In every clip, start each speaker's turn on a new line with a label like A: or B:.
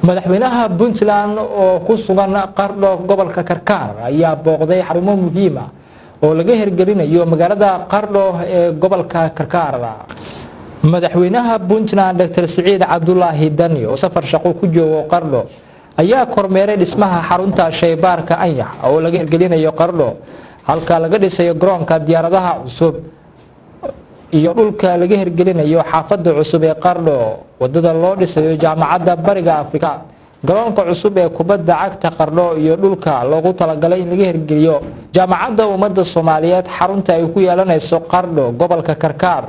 A: Madaxweynaha Puntland oo ku sugan Qardho, gobolka Karkaar, ayaa booqday xarumo muhiima oo laga hirgelinayo magaalada Qardho ee gobolka Karkaar. Madaxweynaha Puntland, Dr Siciid Cabdulaahi Dani, oo safar shaqo ku joogo Qardho, ayaa kormeeray dhismaha xarunta shaybaarka Anyax oo laga hirgelinayo Qardho, halka laga dhisayo garoonka diyaaradaha cusub iyo dhulka laga hirgelinayo xaafadda cusub ee Qardho, wadada loo dhisayo Jaamacadda Bariga Afrika, garoonka cusub ee kubadda cagta Qardho iyo dhulka loogu talagalay in laga hirgeliyo Jaamacadda Ummadda Soomaaliyeed xarunta ay ku yeelanayso Qardho, gobolka Karkaar.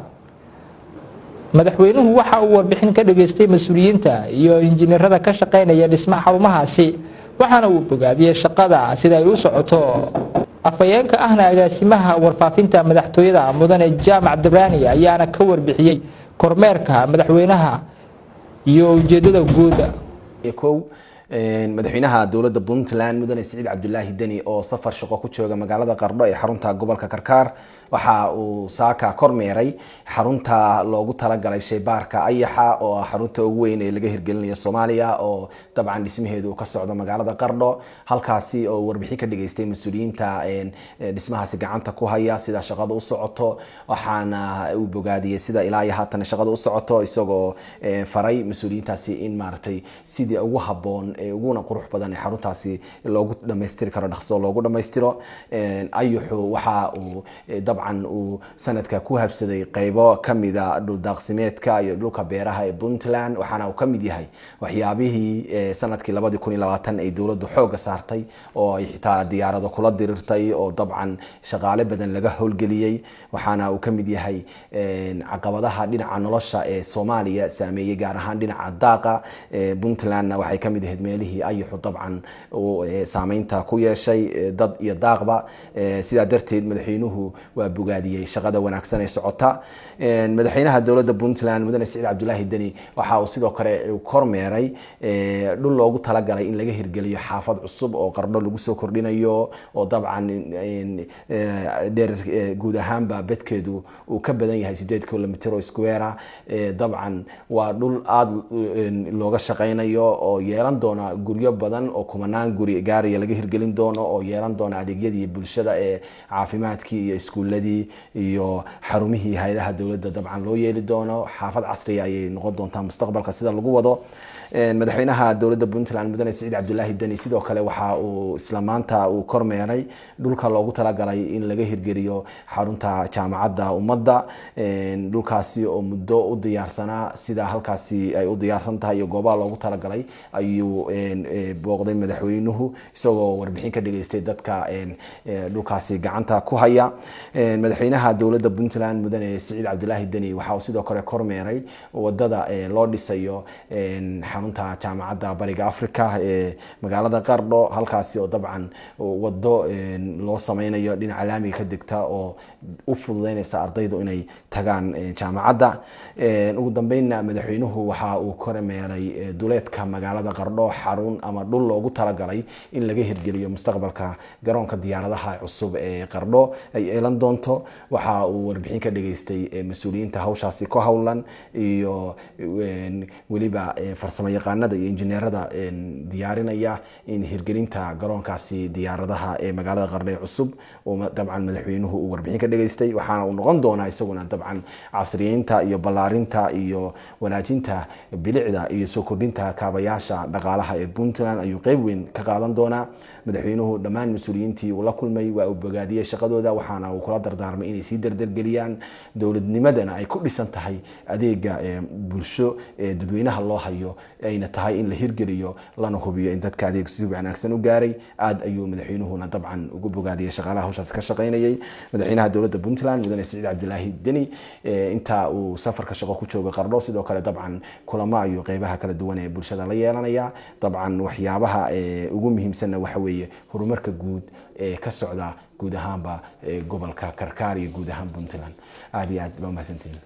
A: Madaxweynuhu waxa uu warbixin ka dhageystay mas-uuliyiinta iyo injineerada ka shaqeynaya dhismaha xarumahaasi, waxaana uu bogaadiyey shaqada sida ay u socoto. Afhayeenka ahna agaasimaha warfaafinta madaxtooyada, Mudane Jaamac Dabraani, ayaana ka warbixiyey kormeerka madaxweynaha iyo ujeedada guud.
B: Kow, madaxweynaha dowladda Puntland, Mudane Siciid Cabdulaahi Deni, oo safar shaqo ku jooga magaalada Qardho ee xarunta gobolka Karkaar, waxa uu saaka kormeeray xarunta loogu talagalay shaybaarka Ayaxa, oo ah xarunta ugu weyn ee laga hirgelinayo Soomaaliya, oo dabcan dhismaheedu uu ka socdo magaalada Qardho, halkaasi oo warbixin ka dhageystay mas-uuliyiinta dhismahaasi gacanta ku haya sida shaqada u socoto. Waxaana uu bogaadiyey sida ilaa iyo haatan shaqada u socoto, isagoo faray mas-uuliyiintaasi in maaragtay sidii ugu habboon uguna qurux badan ee xaruntaasi loogu dhamaystiri karo dhaqso loogu dhamaystiro. Ayuxu waxa uu dabcan uu sanadka ku habsaday qeybo kamida dhuldaaqsimeedka iyo dhulka beeraha ee Puntland, waxaana uu kamid yahay waxyaabihii sanadkii 2020 ay dowladdu xooga saartay oo ay xitaa diyaarado kula dirirtay, oo dabcan shaqaale badan laga howlgeliyey. Waxaana uu kamid yahay caqabadaha dhinaca nolosha ee Soomaaliya saameeyey, gaar ahaan dhinaca daaqa. Puntlandna waxay kamid ahayd meelihii ayuxu dabcan uu saameynta ku yeeshay dad iyo daaqba. Sidaa darteed madaxweynuhu waa bogaadiyey shaqada wanaagsan ee socota. Madaxweynaha dowladda Puntland, Mudane Siciid Cabdulaahi Deni, waxa uu sidoo kale kormeeray dhul loogu talagalay in laga hirgeliyo xaafad cusub oo Qardho lagu soo kordhinayo, oo dabcan dheer guud ahaanba bedkeedu uu ka badan yahay 8 kilomitr oo square. Dabcan waa dhul aada looga shaqeynayo oo yeelan doona guryo badan oo kumanaan guri gaaraya laga hirgelin doono, oo yeelan doona adeegyadii bulshada ee caafimaadkii iyo iskuuladii iyo xarumihii hay-adaha dowladda dabcan loo yeeli doono. Xaafad casriya ayay noqon doontaa mustaqbalka sida lagu wado. Madaxweynaha dowladda Puntland, Mudane Siciid Cabdulaahi Deni, sidoo kale waxa uu isla maanta uu kormeeray dhulka loogu talagalay in laga hirgeliyo xarunta Jaamacadda Ummadda, dhulkaasi oo muddo u diyaarsanaa. Sida halkaasi ay u diyaarsan tahay iyo goobaha loogu talagalay ayuu booqday madaxweynuhu, isagoo warbixin ka dhageystay dadka dhulkaasi gacanta ku haya. Madaxweynaha dowladda Puntland, Mudane Siciid Cabdulaahi Deni, waxa uu sidoo kale kormeeray wadada loo dhisayo xarunta Jaamacadda Bariga Africa ee magaalada Qardho, halkaasi oo dabcan wado loo sameynayo dhinaca laamiga ka degta oo u fududeynaysa ardaydu inay tagaan jaamacadda. Ugu dambeynna madaxweynuhu waxa uu kormeeray duleedka magaalada Qardho xarun ama dhul loogu talagalay in laga hirgeliyo mustaqbalka garoonka diyaaradaha cusub ee Qardho ay yeelan doonto. Waxa uu warbixin ka dhageystay mas-uuliyiinta hawshaasi ku howlan iyo weliba farsamo yaqaanada iyo injineerada diyaarinaya in hirgelinta garoonkaasi diyaaradaha ee magaalada Qardho ee cusub. Dabcan madaxweynuhu uu warbixin ka dhageystay, waxaana uu noqon doonaa isaguna dabcan casriyeynta iyo ballaarinta iyo wanaajinta bilicda iyo soo kordhinta kaabayaasha dhaqaalaha ee Puntland ayuu qeyb weyn ka qaadan doonaa. Madaxweynuhu dhammaan mas-uuliyiintii uu la kulmay waa uu bogaadiyey shaqadooda, waxaana uu kula dardaarmay inay sii dardargeliyaan, dowladnimadana ay ku dhisan tahay adeega bulsho ee dadweynaha loo hayo, ayna tahay in la hirgeliyo lana hubiyo in dadka adeeg si wanaagsan u gaaray. Aad ayuu madaxweynuhuna dabcan ugu bogaadiyey shaqaalaha hawshaas ka shaqaynayay. Madaxweynaha dowladda Puntland, Mudane Siciid Cabdulaahi Deni, inta uu safarka shaqo ku jooga Qardho, sidoo kale dabcan kulamo ayuu qeybaha kala duwan ee bulshada la yeelanaya. Dabcan waxyaabaha ugu muhiimsanna waxa weeye horumarka guud ee ka socda guud ahaanba gobolka Karkaar iyo guud ahaan Puntland. Aad iyo aad baa umahadsantihiin.